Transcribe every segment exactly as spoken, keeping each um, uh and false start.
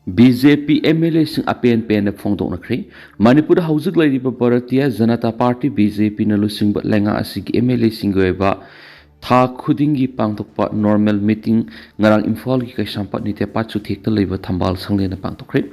B J P M L ꯑꯦꯁꯤꯡ ꯑꯄꯦꯟ ꯄꯦꯟꯅ ꯐꯣꯡꯗꯣꯛꯅꯈ꯭ꯔꯦ꯫ ꯃꯅꯤꯄꯨꯔꯗ ꯍꯧꯖꯤꯛ ꯂꯩꯔꯤꯕ Bharatiya Janata party, B J ꯄꯤꯅ ꯂꯨꯆꯤꯡꯕ ꯂꯩꯉꯥꯛ ꯑꯁꯤꯒꯤ ꯑꯦꯝ ꯑꯦꯜ ꯑꯦꯁꯤꯡꯒꯤ ꯑꯣꯏꯕ ꯊꯥ ꯈꯨꯗꯤꯡꯒꯤ ꯄꯥꯡꯊꯣꯛꯄ ꯅꯣꯔꯃꯦꯜ ꯃꯤꯇꯤꯡ ꯉꯔꯥꯡ ꯏꯝꯐꯥꯜꯒꯤ ꯀꯩꯁꯥꯝꯄꯥꯠ ꯅꯤꯇꯦꯄꯥꯠ ꯆꯨꯊꯦꯛꯇ ꯂꯩꯕ ꯊꯝꯕꯥꯜ ꯁꯪꯂꯦꯟꯗ ꯄꯥꯡꯊꯣꯛꯈ꯭ꯔꯦ꯫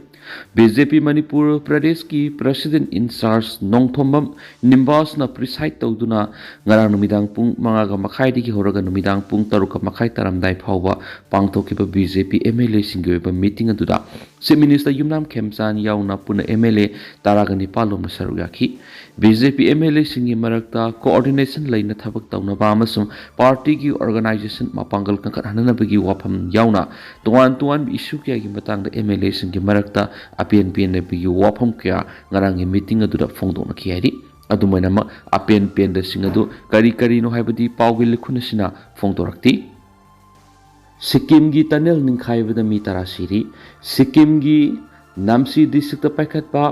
ꯕꯤ ꯖꯦ ꯄꯤ ꯃꯅꯤꯄꯨꯔ ꯄ꯭ꯔꯗꯦꯁꯀꯤ ꯄ꯭ꯔꯦꯁꯤꯗꯦꯟꯠ ꯏꯟ ꯆꯥꯔꯖ ꯅꯣꯡꯊꯣꯝꯕꯝ ꯅꯤꯝꯕꯥꯁꯅ ꯄ꯭ꯔꯤꯁꯥꯏꯗ ꯇꯧꯗꯨꯅ ꯉꯔꯥꯡ ꯅꯨꯃꯤꯗꯥꯡ ꯄꯨꯡ ꯃꯉꯥꯒ ꯃꯈꯥꯏꯗꯒꯤ ꯍꯧꯔꯒ ꯅꯨꯃꯤꯗꯥꯡ ꯄꯨꯡ ꯇꯔꯨꯛꯀ ꯃꯈꯥꯏ ꯇꯥꯔꯝꯗꯥꯏ ꯐꯥꯎꯕ ꯄꯥꯡꯊꯣꯛꯈꯤꯕ B J P M L ꯑꯦꯁꯤꯡꯒꯤ ꯑꯣꯏꯕ ꯃꯤꯇꯤꯡ ꯑꯗꯨꯗ ꯆꯤꯐ ꯃꯤꯅꯤꯁꯇꯔ ꯌꯨꯝꯅꯥꯝ ꯈꯦꯝꯆꯥꯟ ꯌꯥꯎꯅ ꯄꯨꯟꯅ ꯑꯦꯝ ꯑꯦꯜ ꯑꯦ ꯇꯔꯥꯒ ꯅꯤꯄꯥꯜ ꯂꯣꯝꯅ ꯁꯔꯨꯛ ꯌꯥꯈꯤ꯫ B J P M L ꯑꯦꯁꯤꯡꯒꯤ ꯃꯔꯛꯇ ꯀꯣꯑꯣꯔꯗꯤꯅꯦꯁꯟ ꯂꯩꯅ ꯊꯕꯛ ꯇꯧꯅꯕ ꯑꯃꯁꯨꯡ ꯄꯥꯔꯇꯤꯒꯤ ꯑꯣꯔꯒꯅꯥꯏꯖꯦꯁꯟ ꯃꯄꯥꯡꯒꯜ ꯀꯟꯈꯠꯍꯟꯅꯕꯒꯤ ꯋꯥꯐꯝ ꯌꯥꯎꯅ ꯇꯣꯉꯥꯟ ꯇꯣꯉꯥꯟꯕ ꯏꯁꯨ ꯀꯌꯥꯒꯤ ꯃꯇꯥꯡꯗ ꯑꯦꯝ ꯑꯦꯜ ꯑꯦꯁꯤꯡꯒꯤ ꯃꯔꯛꯇ ꯑꯄꯦꯟ ꯄꯦꯟꯅꯕꯒꯤ ꯋꯥꯐꯝ ꯀꯌꯥ ꯉꯔꯥꯡꯒꯤ ꯃꯤꯇꯤꯡ ꯑꯗꯨꯗ ꯐꯣꯡꯗꯣꯛꯅꯈꯤ ꯍꯥꯏꯔꯤ꯫ ꯑꯗꯨꯝ ꯑꯣꯏꯅꯃꯛ, ꯑꯄꯦꯟ ꯄꯦꯟꯗꯁꯤꯡ ꯑꯗꯨ ꯀꯔꯤ ꯀꯔꯤꯅꯣ ꯍꯥꯏꯕꯗꯤ ꯄꯥꯎꯒꯤ ꯂꯤꯈꯨꯟ ꯑꯁꯤꯅ ꯐꯣꯡꯗꯣꯔꯛꯇꯦ꯫ ꯁꯤꯛꯀꯤꯝꯒꯤ ꯇꯅꯦꯜ ꯅꯤꯡꯈꯥꯏꯕꯗ ꯃꯤ ꯇꯔꯥ ꯁꯤꯔꯤ꯫ ꯁꯤꯛꯀꯤꯝꯒꯤ ꯅꯥꯝꯆꯤ ꯗꯤꯁꯇ꯭ꯔꯤꯛꯇ ꯄꯥꯏꯈꯠꯄ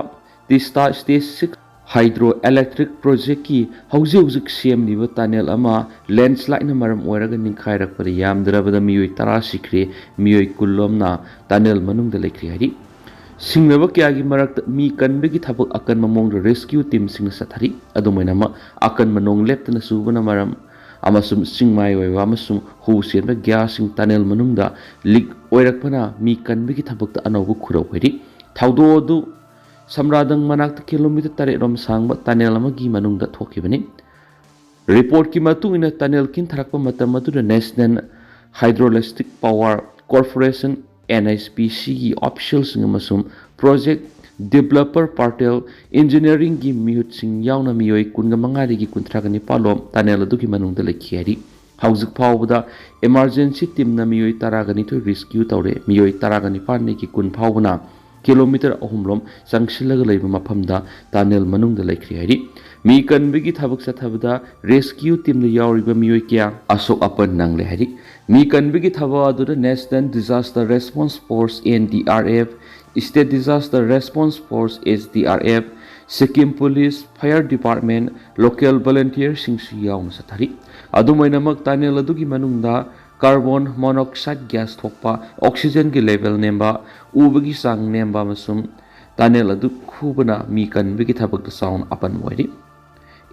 ꯇꯤꯁꯇꯥ ꯁ꯭ꯇꯦꯖ ꯁꯤꯛꯁ ꯍꯥꯏꯗ꯭ꯔꯣ ꯏꯂꯦꯛꯇ꯭ꯔꯤꯛ ꯄ꯭ꯔꯣꯖꯦꯛꯀꯤ ꯍꯧꯖꯤꯛ ꯍꯧꯖꯤꯛ ꯁꯦꯝꯂꯤꯕ ꯇꯅꯦꯜ ꯑꯃ ꯂꯦꯟꯁꯂꯥꯏꯠꯅ ꯃꯔꯝ ꯑꯣꯏꯔꯒ ꯅꯤꯡꯈꯥꯏꯔꯛꯄꯗ ꯌꯥꯝꯗ꯭ꯔꯕꯗ ꯃꯤꯑꯣꯏ ꯇꯔꯥ ꯁꯤꯈ꯭ꯔꯦ, ꯃꯤꯑꯣꯏ ꯀꯨꯟ ꯂꯣꯝꯅ ꯇꯅꯦꯜ ꯃꯅꯨꯡꯗ ꯂꯩꯈ꯭ꯔꯦ ꯍꯥꯏꯔꯤ꯫ ꯁꯤꯡꯅꯕ ꯀꯌꯥꯒꯤ ꯃꯔꯛꯇ ꯃꯤ ꯀꯟꯕꯒꯤ ꯊꯕꯛ ꯑꯀꯟꯕ ꯃꯑꯣꯡꯗ ꯔꯦꯁꯀ꯭ꯌꯨ ꯇꯤꯝꯁꯤꯡꯅ ꯆꯠꯊꯔꯤ꯫ ꯑꯗꯨꯝ ꯑꯣꯏꯅꯃꯛ, ꯑꯀꯟꯕ ꯅꯣꯡ ꯂꯦꯞꯇꯅ ꯆꯨꯕꯅ ꯃꯔꯝ ꯑꯃꯁꯨꯡ ꯆꯤꯡꯃꯥꯏ ꯑꯣꯏꯕ ꯑꯃꯁꯨꯡ ꯍꯨ ꯆꯦꯟꯕ ꯒ꯭ꯌꯥꯁꯁꯤꯡ ꯇꯅꯦꯜ ꯃꯅꯨꯡꯗ ꯂꯤꯛ ꯑꯣꯏꯔꯛꯄꯅ ꯃꯤ ꯀꯟꯕꯒꯤ ꯊꯕꯛꯇ ꯑꯅꯧꯕ ꯈꯨꯔꯧ ꯑꯣꯏꯔꯤ꯫ ꯊꯧꯗꯣꯛ ꯑꯗꯨ ꯁꯝꯔꯥꯗꯪ ꯃꯅꯥꯛꯇ ꯀꯤꯂꯣꯃꯤꯇꯔ ꯇꯔꯦꯠ ꯔꯣꯝ ꯁꯥꯡꯕ ꯇꯅꯦꯜ ꯑꯃꯒꯤ ꯃꯅꯨꯡꯗ ꯊꯣꯛꯈꯤꯕꯅꯤ꯫ ꯔꯤꯄꯣꯔꯠꯀꯤ ꯃꯇꯨꯡ ꯏꯟꯅ, ꯇꯅꯦꯜ ꯀꯤꯟꯊꯔꯛꯄ ꯃꯇꯝ ꯑꯗꯨꯗ National Hydroelectric Power Corporation, N H P C, ꯒꯤ ꯑꯣꯐꯤꯁꯤꯌꯦꯜꯁꯤꯡ ꯑꯃꯁꯨꯡ ꯄ꯭ꯔꯣꯖꯦꯛ ꯗꯤꯕꯦꯂꯄꯔ ꯄꯥꯔꯇꯦꯜ ꯏꯟꯖꯤꯅꯤꯌꯥꯔꯤꯡꯒꯤ ꯃꯤꯍꯨꯠꯁꯤꯡ ꯌꯥꯎꯅ ꯃꯤꯑꯣꯏ ꯀꯨꯟꯒ ꯃꯉꯥꯗꯒꯤ ꯀꯨꯟꯊ꯭ꯔꯥꯒ ꯅꯤꯄꯥꯜ ꯂꯣꯝ ꯇꯅꯦꯜ ꯑꯗꯨꯒꯤ ꯃꯅꯨꯡꯗ ꯂꯩꯈꯤ ꯍꯥꯏꯔꯤ꯫ ꯍꯧꯖꯤꯛ ꯐꯥꯎꯕꯗ ꯏꯃꯥꯔꯖꯦꯟꯁꯤ ꯇꯤꯝꯅ ꯃꯤꯑꯣꯏ ꯇꯔꯥꯒ ꯅꯤꯊꯣꯏ ꯔꯦꯁꯀ꯭ꯌꯨ ꯇꯧꯔꯦ꯫ ꯃꯤꯑꯣꯏ ꯇꯔꯥꯒ ꯅꯤꯄꯥꯜꯗꯒꯤ ꯀꯨꯟ ꯐꯥꯎꯕꯅ ꯀꯤꯂꯣꯃꯤꯇꯔ ꯑꯍꯨꯝ ꯂꯣꯝ ꯆꯪꯁꯤꯜꯂꯒ ꯂꯩꯕ ꯃꯐꯝꯗ ꯇꯅꯦꯜ ꯃꯅꯨꯡꯗ ꯂꯩꯈ꯭ꯔꯦ ꯍꯥꯏꯔꯤ꯫ ꯃꯤ ꯀꯟꯕꯒꯤ ꯊꯕꯛ ꯆꯠꯊꯕꯗ ꯔꯦꯁꯀ꯭ꯌꯨ ꯇꯤꯝꯗ ꯌꯥꯎꯔꯤꯕ ꯃꯤꯑꯣꯏ ꯀꯌꯥ ꯑꯁꯣꯛ ꯑꯄꯟ ꯅꯪꯂꯦ ꯍꯥꯏꯔꯤ꯫ ꯃꯤ ꯀꯟꯕꯒꯤ ꯊꯕꯛ ꯑꯗꯨꯗ National Disaster Response Force, N D R F, State Disaster Response Force, S D R F, Sikkim police, fire department, local ꯚꯣꯂꯨꯟꯇꯤꯌꯔꯁꯤꯡꯁꯨ ꯌꯥꯎꯅ ꯆꯠꯊꯔꯤ꯫ ꯑꯗꯨꯝ ꯑꯣꯏꯅꯃꯛ, ꯇꯅꯦꯜ ꯑꯗꯨꯒꯤ ꯃꯅꯨꯡꯗ carbon monoxide gas ꯊꯣꯛꯄ, oxygenꯒꯤ level ꯅꯦꯝꯕ, ꯎꯕꯒꯤ ꯆꯥꯡ ꯅꯦꯝꯕ ꯑꯃꯁꯨꯡ tunnel ꯑꯗꯨ ꯈꯨꯕꯅ ꯃꯤ ꯀꯟꯕꯒꯤ ꯊꯕꯛꯇ ꯆꯥꯎꯅ ꯑꯄꯟꯕ ꯑꯣꯏꯔꯤ꯫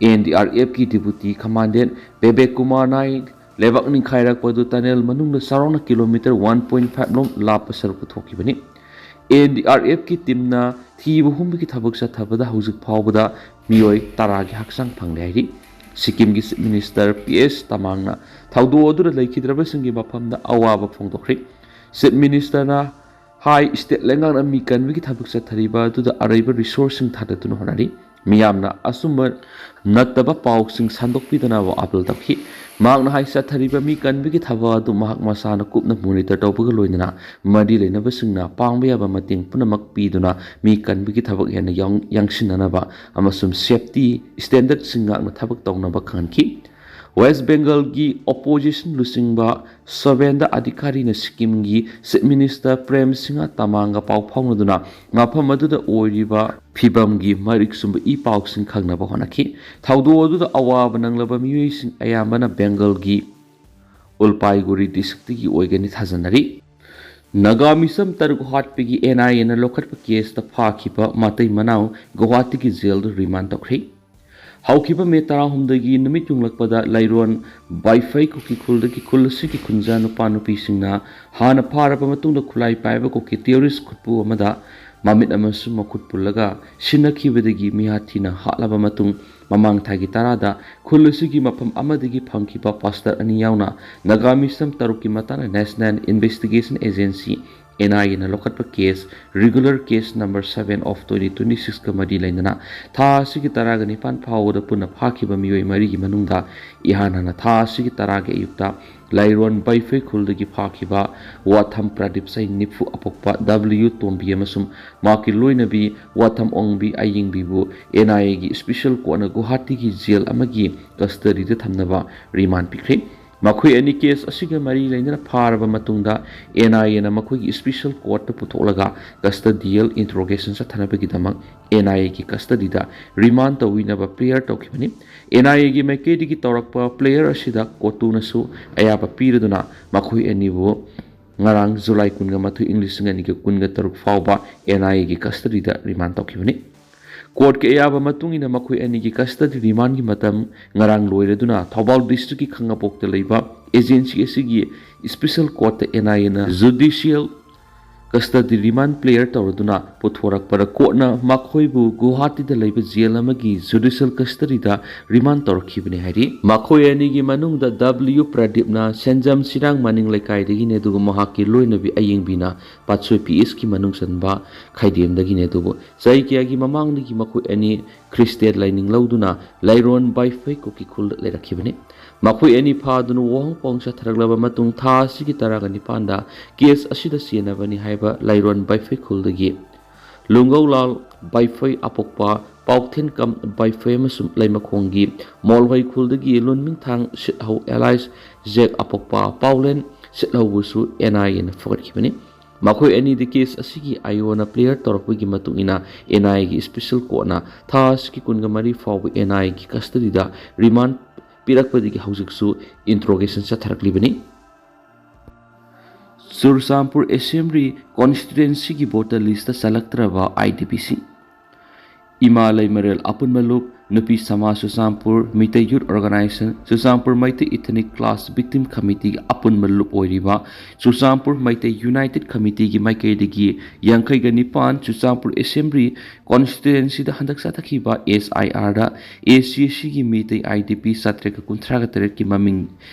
ꯑꯦꯟ ꯗꯤ ꯑꯥꯔ ꯑꯦꯐꯀꯤ deputy commandant ꯕꯦꯕꯦꯛ ꯀꯨꯃꯥꯔ ꯅꯥꯏꯛ ꯂꯩꯕꯥꯛ ꯅꯤꯡꯈꯥꯏꯔꯛꯄ ꯑꯗꯨ tunnel ꯃꯅꯨꯡꯗ ꯆꯥꯎꯔꯥꯛꯅ kilometre one point five ꯂꯣꯝ ꯂꯥꯞꯄ ꯁꯔꯨꯛꯇ ꯊꯣꯛꯈꯤꯕꯅꯤ꯫ ꯑꯦꯟ ꯗꯤ ꯑꯥꯔ ꯑꯦꯐꯀꯤ teamꯅ ꯊꯤꯕ ꯍꯨꯝꯕꯒꯤ ꯊꯕꯛ ꯆꯠꯊꯕꯗ ꯍꯧꯖꯤꯛ ꯐꯥꯎꯕꯗ ꯃꯤꯑꯣꯏ ꯇꯔꯥꯒꯤ ꯍꯛꯆꯥꯡ ꯐꯪꯂꯦ ꯍꯥꯏꯔꯤ꯫ ꯁꯤꯛꯀꯤꯝꯒꯤ Chief Minister ꯄꯤ ꯑꯦꯁ ꯇꯃꯥꯡꯅ ꯊꯧꯗꯣꯛ ꯑꯗꯨꯗ ꯂꯩꯈꯤꯗ꯭ꯔꯕꯁꯤꯡꯒꯤ ꯃꯐꯝꯗ ꯑꯋꯥꯕ ꯐꯣꯡꯗꯣꯛꯈ꯭ꯔꯤ꯫ Chief Ministerꯅ ꯍꯥꯏ, state ꯂꯩꯉꯥꯛꯅ ꯃꯤ ꯀꯟꯕꯒꯤ ꯊꯕꯛ ꯆꯠꯊꯔꯤꯕ ꯑꯗꯨꯗ ꯑꯔꯩꯕ resourceꯁꯤꯡ ꯊꯥꯗꯗꯨꯅ ꯍꯣꯠꯅꯔꯤ꯫ ꯃꯤꯌꯥꯝꯅ ꯑꯆꯨꯝꯕ ꯅꯠꯇꯕ ꯄꯥꯎꯁꯤꯡ ꯁꯟꯗꯣꯛꯄꯤꯗꯅꯕ appeal ꯇꯧꯈꯤ꯫ ꯃꯍꯥꯛꯅ ꯍꯥꯏ, ꯆꯠꯊꯔꯤꯕ ꯃꯤ ꯀꯟꯕꯒꯤ ꯊꯕꯛ ꯑꯗꯨ ꯃꯍꯥꯛ ꯃꯁꯥꯅ ꯀꯨꯞꯅ monitor ꯇꯧꯕꯒ ꯂꯣꯏꯅꯅ ꯃꯔꯤ ꯂꯩꯅꯕꯁꯤꯡꯅ ꯄꯥꯡꯕ ꯌꯥꯕ ꯃꯇꯦꯡ ꯄꯨꯝꯅꯃꯛ ꯄꯤꯗꯨꯅ ꯃꯤ ꯀꯟꯕꯒꯤ ꯊꯕꯛ ꯍꯦꯟꯅ ꯌꯥꯡ-, ꯌꯥꯡꯁꯤꯟꯅꯅꯕ ꯑꯃꯁꯨꯡ safety standardꯁꯤꯡ ꯉꯥꯛꯅ ꯊꯕꯛ ꯇꯧꯅꯕ ꯈꯪꯍꯟꯈꯤ꯫ West Bengalꯒꯤ opposition ꯂꯨꯆꯤꯡꯕ ꯁꯨꯚꯦꯟꯗꯨ ꯑꯙꯤꯀꯥꯔꯤꯅ ꯁꯤꯛꯀꯤꯝꯒꯤ Chief Minister ꯄ꯭ꯔꯦꯝ ꯁꯤꯡꯍ ꯇꯃꯥꯡꯒ ꯄꯥꯎ ꯐꯥꯎꯅꯗꯨꯅ ꯃꯐꯝ ꯑꯗꯨꯗ ꯑꯣꯏꯔꯤꯕ ꯐꯤꯕꯝꯒꯤ ꯃꯔꯤꯛ ꯆꯨꯝꯕ ꯏ ꯄꯥꯎꯁꯤꯡ ꯈꯪꯅꯕ ꯍꯣꯠꯅꯈꯤ꯫ ꯊꯧꯗꯣꯛ ꯑꯗꯨꯗ ꯑꯋꯥꯕ ꯅꯪꯂꯕ ꯃꯤꯑꯣꯏꯁꯤꯡ ꯑꯌꯥꯝꯕꯅ ꯕꯦꯡꯒꯜꯒꯤ ꯎꯜꯄꯥꯏꯒꯨꯔꯤ districtꯇꯒꯤ ꯑꯣꯏꯒꯅꯤ ꯊꯥꯖꯅꯔꯤ꯫ ꯅꯥꯒꯥ ꯃꯤꯁꯝ ꯇꯔꯨꯛ ꯍꯥꯠꯄꯒꯤ ꯑꯦꯟ ꯑꯥꯏ ꯑꯦꯅ ꯂꯧꯈꯠꯄ caseꯇ ꯐꯥꯈꯤꯕ ꯃꯇꯩ ꯃꯅꯥꯎ ꯒꯨꯋꯥꯍꯥꯇꯤꯒꯤ jailꯗ remand ꯇꯧꯈ꯭ꯔꯤ꯫ ꯍꯧꯈꯤꯕ ꯃꯦ ꯇꯔꯥꯍꯨꯝꯗꯣꯏꯒꯤ ꯅꯨꯃꯤꯠ ꯌꯨꯡꯂꯛꯄꯗ ꯂꯩꯔꯣꯟ ꯕꯥꯏꯐꯩ ꯀꯨꯀꯤ ꯈꯨꯜꯗꯒꯤ ꯈꯨꯜ ꯑꯁꯤꯒꯤ ꯈꯨꯟꯖꯥ ꯅꯨꯄꯥ ꯅꯨꯄꯤꯁꯤꯡꯅ ꯍꯥꯟꯅ ꯐꯥꯔꯕ ꯃꯇꯨꯡꯗ ꯈꯨꯠꯂꯥꯏ ꯄꯥꯏꯕ ꯀꯨꯀꯤ terrorist ꯈꯨꯠꯄꯨ ꯑꯃꯗ ꯃꯃꯤꯠ ꯑꯃꯁꯨꯡ ꯃꯈꯨꯠ ꯄꯨꯜꯂꯒ ꯁꯤꯟꯅꯈꯤꯕꯗꯒꯤ ꯃꯤꯍꯥꯠ ꯊꯤꯅ ꯍꯥꯠꯂꯕ ꯃꯇꯨꯡ, ꯃꯃꯥꯡ ꯊꯥꯒꯤ ꯇꯔꯥꯗ ꯈꯨꯜ ꯑꯁꯤꯒꯤ ꯃꯐꯝ ꯑꯃꯗꯒꯤ ꯐꯪꯈꯤꯕ pastor ꯑꯅꯤ ꯌꯥꯎꯅ ꯅꯥꯒꯥ ꯃꯤꯁꯝ ꯇꯔꯨꯛꯀꯤ ꯃꯇꯥꯡꯗ National Investigation Agency, ꯑꯦꯟ ꯑꯥꯏ ꯑꯦꯅ ꯂꯧꯈꯠꯄ case, regular case number seven of twenty twenty-sixꯀ ꯃꯔꯤ ꯂꯩꯅꯅ ꯊꯥ ꯑꯁꯤꯒꯤ ꯇꯔꯥꯒ ꯅꯤꯄꯥꯟ ꯐꯥꯎꯕꯗ ꯄꯨꯟꯅ ꯐꯥꯈꯤꯕ ꯃꯤꯑꯣꯏ ꯃꯔꯤꯒꯤ ꯃꯅꯨꯡꯗ ꯏꯍꯥꯟ ꯍꯥꯟꯅ ꯊꯥ ꯑꯁꯤꯒꯤ ꯇꯔꯥꯒꯤ ꯑꯌꯨꯛꯇ ꯂꯩꯔꯣꯟ ꯕꯩꯐꯩ ꯈꯨꯜꯗꯒꯤ ꯐꯥꯈꯤꯕ ꯋꯥꯊꯝ ꯄ꯭ꯔꯗꯤꯞ, ꯆꯍꯤ ꯅꯤꯐꯨ ꯑꯄꯣꯛꯄ, ꯗꯕ꯭ꯂꯤꯌꯨ ꯇꯣꯝꯕꯤ ꯑꯃꯁꯨꯡ ꯃꯍꯥꯛꯀꯤ ꯂꯣꯏꯅꯕꯤ ꯋꯥꯊꯝ ꯑꯣꯡꯕꯤ ꯑꯌꯤꯡꯕꯤꯕꯨ ꯑꯦꯟ ꯑꯥꯏ ꯑꯦꯒꯤ special courtꯅ ꯒꯨꯋꯥꯍꯥꯇꯤꯒꯤ jail ꯑꯃꯒꯤ custodyꯗ ꯊꯝꯅꯕ remand ꯄꯤꯈ꯭ꯔꯦ꯫ ꯃꯈꯣꯏ ꯑꯅꯤ ꯀꯦꯁ ꯑꯁꯤꯒ ꯃꯔꯤ ꯂꯩꯅꯅ ꯐꯥꯔꯕ ꯃꯇꯨꯡꯗ, ꯑꯦꯟ ꯑꯥꯏ ꯑꯦꯅ ꯃꯈꯣꯏꯒꯤ ꯁ꯭ꯄꯦꯁꯦꯜ ꯀꯣꯔꯠꯇ ꯄꯨꯊꯣꯛꯂꯒ ꯀꯁꯇꯗꯤꯌꯦꯜ ꯏꯟꯇꯔꯣꯒꯦꯁꯟ ꯆꯠꯊꯅꯕꯒꯤꯗꯃꯛ ꯑꯦꯟ ꯑꯥꯏ ꯑꯦꯒꯤ ꯀꯁꯇꯗꯤꯗ ꯔꯤꯃꯥꯟ ꯇꯧꯕꯤꯅꯕ ꯄ꯭ꯂꯦꯌꯔ ꯇꯧꯈꯤꯕꯅꯤ꯫ ꯑꯦꯟ ꯑꯥꯏ ꯑꯦꯒꯤ ꯃꯥꯏꯀꯩꯗꯒꯤ ꯇꯧꯔꯛꯄ ꯄ꯭ꯂꯦꯌꯔ ꯑꯁꯤꯗ ꯀꯣꯔꯠꯇꯨꯅꯁꯨ ꯑꯌꯥꯕ ꯄꯤꯔꯗꯨꯅ ꯃꯈꯣꯏ ꯑꯅꯤꯕꯨ ꯉꯔꯥꯡ, ꯖꯨꯂꯥꯏ ꯀꯨꯟꯒ ꯃꯥꯊꯣꯏ, ꯏꯪ ꯂꯤꯁꯤꯡ ꯑꯅꯤꯒ ꯀꯨꯟꯒ ꯇꯔꯨꯛ ꯐꯥꯎꯕ ꯑꯦꯟ ꯑꯥꯏ ꯑꯦꯒꯤ ꯀꯁꯇꯗꯤꯗ ꯔꯤꯃꯥꯟ ꯇꯧꯈꯤꯕꯅꯤ꯫ ꯀꯣꯔꯠꯀꯤ ꯑꯌꯥꯕ ꯃꯇꯨꯡ ꯏꯟꯅ ꯃꯈꯣꯏ ꯑꯅꯤꯒꯤ ꯀꯁꯇꯗꯤ ꯔꯤꯃꯥꯟꯒꯤ ꯃꯇꯝ ꯉꯔꯥꯡ ꯂꯣꯏꯔꯗꯨꯅ ꯊꯧꯕꯥꯜ ꯗꯤꯁꯇ꯭ꯔꯤꯛꯀꯤ ꯈꯥꯉꯕꯣꯛꯇ ꯂꯩꯕ ꯑꯦꯖꯦꯟꯁꯤ ꯑꯁꯤꯒꯤ ꯁ꯭ꯄꯦꯁꯦꯜ ꯀꯣꯔꯠꯇ ꯑꯦꯟ ꯑꯥꯏ ꯑꯦꯅ ꯖꯨꯗꯤꯁꯤꯌꯦꯜ ꯀꯁꯇꯗꯤ ꯔꯤꯃꯥꯟ ꯄ꯭ꯂꯦꯌꯔ ꯇꯧꯔꯗꯨꯅ ꯄꯨꯊꯣꯔꯛꯄꯗ ꯀꯣꯔꯠꯅ ꯃꯈꯣꯏꯕꯨ ꯒꯨꯋꯥꯍꯥꯇꯤꯗ ꯂꯩꯕ ꯖꯦꯜ ꯑꯃꯒꯤ ꯖꯨꯗꯤꯁꯤꯌꯦꯜ ꯀꯁꯇꯗꯤꯗ ꯔꯤꯃꯥꯟ ꯇꯧꯔꯛꯈꯤꯕꯅꯤ ꯍꯥꯏꯔꯤ꯫ ꯃꯈꯣꯏ ꯑꯅꯤꯒꯤ ꯃꯅꯨꯡꯗ ꯗꯕ꯭ꯂꯤꯌꯨ ꯄ꯭ꯔꯗꯤꯞꯅ ꯁꯦꯟꯖꯝ ꯁꯤꯔꯥꯡ ꯃꯅꯤꯡ ꯂꯩꯀꯥꯏꯗꯒꯤꯅꯤ, ꯑꯗꯨꯒ ꯃꯍꯥꯛꯀꯤ ꯂꯣꯏꯅꯕꯤ ꯑꯌꯦꯡꯕꯤꯅ ꯄꯥꯠꯁꯣꯏ ꯄꯤ ꯑꯦꯁꯀꯤ ꯃꯅꯨꯡ ꯆꯟꯕ ꯈꯥꯏꯗꯦꯝꯗꯒꯤꯅꯤ꯫ ꯑꯗꯨꯕꯨ ꯆꯍꯤ ꯀꯌꯥꯒꯤ ꯃꯃꯥꯡꯗꯒꯤ ꯃꯈꯣꯏ ꯑꯅꯤ ꯈ꯭ꯔꯤꯁꯇꯤꯌꯥꯟ ꯂꯥꯏꯅꯤꯡ ꯂꯧꯗꯨꯅ ꯂꯩꯔꯣꯟ ꯕꯥꯏꯐꯩ ꯀꯨꯀꯤ ꯈꯨꯜꯗ ꯂꯩꯔꯛꯈꯤꯕꯅꯤ꯫ ꯃꯈꯣꯏ ꯑꯅꯤ ꯐꯥꯗꯨꯅ ꯋꯥꯍꯪ ꯄꯥꯎꯍꯪ ꯆꯠꯊꯔꯛꯂꯕ ꯃꯇꯨꯡ, ꯊꯥ ꯑꯁꯤꯒꯤ ꯇꯔꯥꯒ ꯅꯤꯄꯥꯟꯗ ꯀꯦꯁ ꯑꯁꯤꯗ ꯆꯦꯟꯅꯕꯅꯤ ꯍꯥꯏꯕ ꯂꯩꯔꯣꯟ ꯕꯥꯏꯐꯩ ꯈꯨꯜꯗꯒꯤ ꯂꯨꯡꯒꯧꯂꯥꯜ ꯕꯥꯏꯐꯩ ꯑꯄꯣꯛꯄ ꯄꯥꯎꯊꯦꯟꯀꯝ ꯕꯥꯏꯐꯩ ꯑꯃꯁꯨꯡ ꯂꯩꯃꯈꯣꯡꯒꯤ ꯃꯣꯜꯍꯣꯏ ꯈꯨꯜꯗꯒꯤ ꯂꯨꯟꯃꯤꯡꯊꯥꯡ ꯁꯤꯠꯍꯧ ꯑꯦꯂꯥꯏꯁ ꯖꯦꯛ ꯑꯄꯣꯛꯄ ꯄꯥꯎꯂꯦꯟ ꯁꯤꯠꯍꯧꯕꯁꯨ ꯑꯦꯟ ꯑꯥꯏ ꯑꯦꯅ ꯐꯒꯠꯈꯤꯕꯅꯤ꯫ ꯃꯈꯣꯏ ꯑꯅꯤꯗꯤ ꯀꯦꯁ ꯑꯁꯤꯒꯤ ꯑꯥꯏ ꯑꯣꯅ ꯄ꯭ꯂꯦꯌꯔ ꯇꯧꯔꯛꯄꯒꯤ ꯃꯇꯨꯡ ꯏꯟꯅ ꯑꯦꯟ ꯑꯥꯏ ꯑꯦꯒꯤ ꯁ꯭ꯄꯦꯁꯦꯜ ꯀꯣꯔꯠꯅ ꯊꯥ ꯑꯁꯤꯒꯤ ꯀꯨꯟꯒ ꯃꯔꯤ ꯐꯥꯎꯕ ꯑꯦꯟ ꯑꯥꯏ ꯑꯦꯒꯤ ꯀꯁꯇꯗꯤꯗ ꯔꯤꯃꯥꯟ ꯄꯤꯔꯛꯄꯗꯒꯤ ꯍꯧꯖꯤꯛꯁꯨ ꯏꯟꯇ꯭ꯔꯣꯒꯦꯁꯟ ꯆꯠꯊꯔꯛꯂꯤꯕꯅꯤ꯫ ꯆꯨꯔꯆꯥꯟꯄꯨꯔ ꯑꯦꯁꯦꯝꯕ꯭ꯂꯤ ꯀꯣꯟꯁꯇꯤꯇ꯭ꯋꯦꯟꯁꯤꯒꯤ ꯚꯣꯇꯔ ꯂꯤꯁꯇ ꯆꯜꯂꯛꯇ꯭ꯔꯕ ꯑꯥꯏ ꯗꯤ ꯄꯤꯁꯤꯡ꯫ ꯏꯃꯥ ꯂꯩꯃꯔꯦꯜ ꯑꯄꯨꯟꯕ ꯂꯨꯞ, Nupi Samaj Churachandpur, Meitei youth organization, Churachandpur Meitei ethnic clash victim ꯀꯃꯤꯇꯤꯒꯤ ꯑꯄꯨꯟꯕ ꯂꯨꯞ ꯑꯣꯏꯔꯤꯕ ꯆꯨꯔꯆꯥꯟꯄꯨꯔ ꯃꯩꯇꯩ ꯌꯨꯅꯥꯏꯇꯦꯗ ꯀꯃꯤꯇꯤꯒꯤ ꯃꯥꯏꯀꯩꯗꯒꯤ ꯌꯥꯡꯈꯩꯒ ꯅꯤꯄꯥꯟ ꯆꯨꯔꯆꯥꯟꯄꯨꯔ ꯑꯦꯁꯦꯝꯕ꯭ꯂꯤ ꯀꯣꯟꯁꯇꯤꯇ꯭ꯋꯦꯟꯁꯤꯗ ꯍꯟꯗꯛ ꯆꯠꯊꯈꯤꯕ ꯑꯦꯁ ꯑꯥꯏ ꯑꯥꯔꯗ ꯑꯦ ꯁꯤ ꯑꯦꯁ ꯁꯤꯒꯤ ꯃꯤꯇꯩ ꯑꯥꯏ ꯗꯤ ꯄꯤ ꯆꯥꯇ꯭ꯔꯦꯠꯀ ꯀꯨꯟꯊ꯭ꯔꯥꯒ ꯇꯔꯦꯠꯀꯤ ꯃꯃꯤꯡ